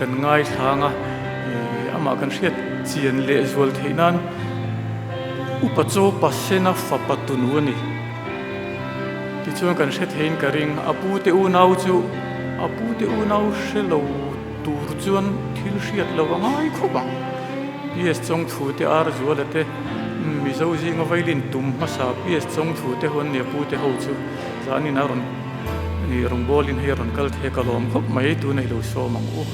kan ngaithlang a, amah kan hriat chian leh zual theih nan Upa Chaw Pasena fapa tunu a ni. Tichuan kan hre theiin ka ring, a pute unau chu a pute unau hre lo tur chuan thil hriat lo a ngai khawp ang. PS Chawngthu te Ar Zuala te Mizo zinga vailin tum hmasa PS Chawngthu te ho an nia pute ho chu zanin a rawn rawngbawlin hei a rawn kal thei a ka lawm khawp mai tuna i lo sawm ang u.